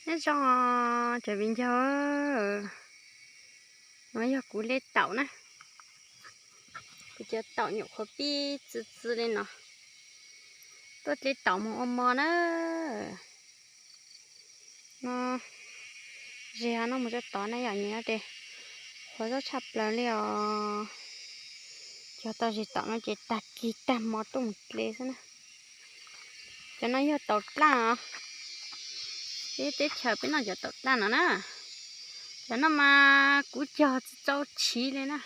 Nyob zoo cov viv ncaus, no yog kuv dlej taum na. Kuv cov taum nyuam qhuav pib txi txi li no. Tuaj dlej taum mus ua mov na. No, zes no mus rau tod na yom, nws no ces qhuav zaub tshaj plaws li os. Cog tau zes taum no ces tag kis tag hmo tuaj mus dlej xwb na. Cov no yog taum dlaj os. Peb teb chaws peb noj cov taum dlaj no na. Cov no mas kuv cog tsis tau tshiv li na.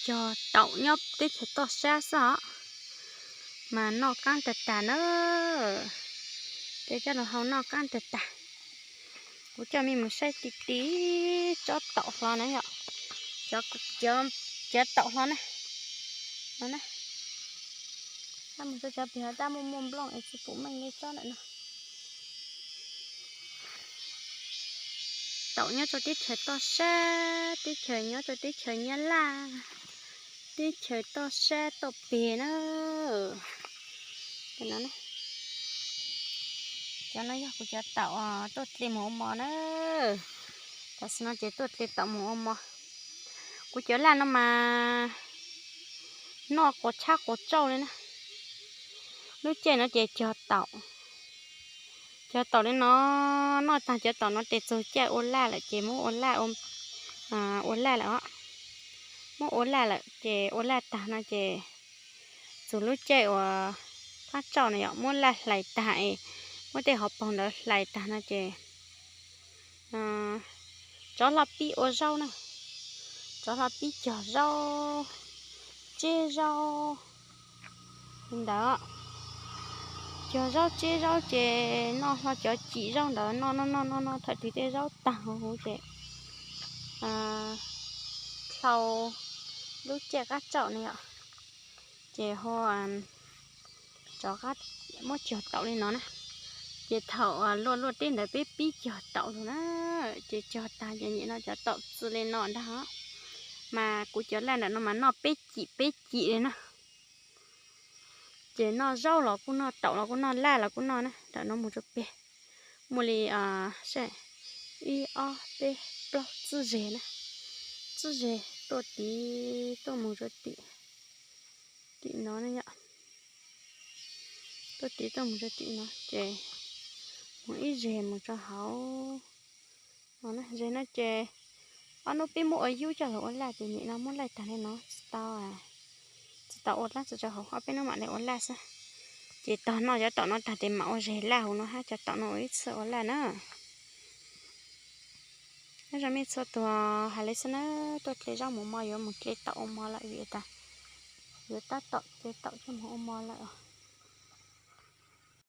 Cog taum nyob teb chaws toj sab xwb os, mas noj qaab tag tag na. Peb coj los hau noj qaab tag tag. Kuv coj mej mus saib ti ti tsob taum hlo na yom. Cov taum hlo na. No na. Tab mus rau cov pem ho tab muaj muaj nplooj es tsis pum meej li tsob ntawm no. Taum nyob rau teb chaws toj sab, teb chaws nyob rau teb chaws Nyab Laj, teb chaws toj sab toj peg na. Cov no yog kuv cov taum tuaj dlej mus ua mov na. Tam sim no ces tuaj dlej taum mus ua mov. Kuv cov laj no mas noj quas tshab quas tsauj li na. Lub caij no ces cog taum, cog taum li no, noj tag cov taum no ces txug caij ua laj lawm ces muab ua laj, ua laj lawm os. Muab ua laj lawm ces ua laj tag no ces txug lub caij uas qaab tsauj na yom, muab laj hlais tag es muab tej hauv paug ntawd hlais tag no ces tsov hlo pib ua zaub na. Tsov hlo pib cog zaub, tseb zaub li ntawd. Cog zaub tseb zaub ces noj hlo cov cim zaub ntawd, noj noj noj noj noj thaum twg tej zaub tag huv huv ces dhau lub caij qaab tsauj na yom, ces hu rov qab muab cog taum li no na. Ces thaum luaj luaj teb ntawd peb pib cog taum lug na, ces cog tag ces nim no cov taum txi li no ntag. Mas kuv cov laj ntawm no mas noj peb cim peb cim li na. Ces noj zaub los kuj noj, taum los kuj noj, laj los kuj noj na. Ntawm no mus rau peg muaj li ib ob peb plaub tsib zeg na. Tsib zeg tuaj tid tuaj mus rau tim, tim no na yom. Tuaj tid tuaj mus rau tim no ces mus ib zeg mus rau hauv no. Zeg no ces ob hnub peb muab ua yub coj los ua laj ces nim no muab laj tag li no tsis tau, tsis tau ua dlaab tsi rau hauv, ob peb hnub mam li ua laj xwb. Ces tog noj cov taum no tag ces mam ua zeg laj huv no hab, cov taum no ua ib txhia ua laj na. Nyob zoo mej txhua tug, hais li xwb na, tuaj dle zaub mus mov yuav mus dle taum ua mov lawm vim tas yuav tab tom dle taum coj mus ua mov lawm.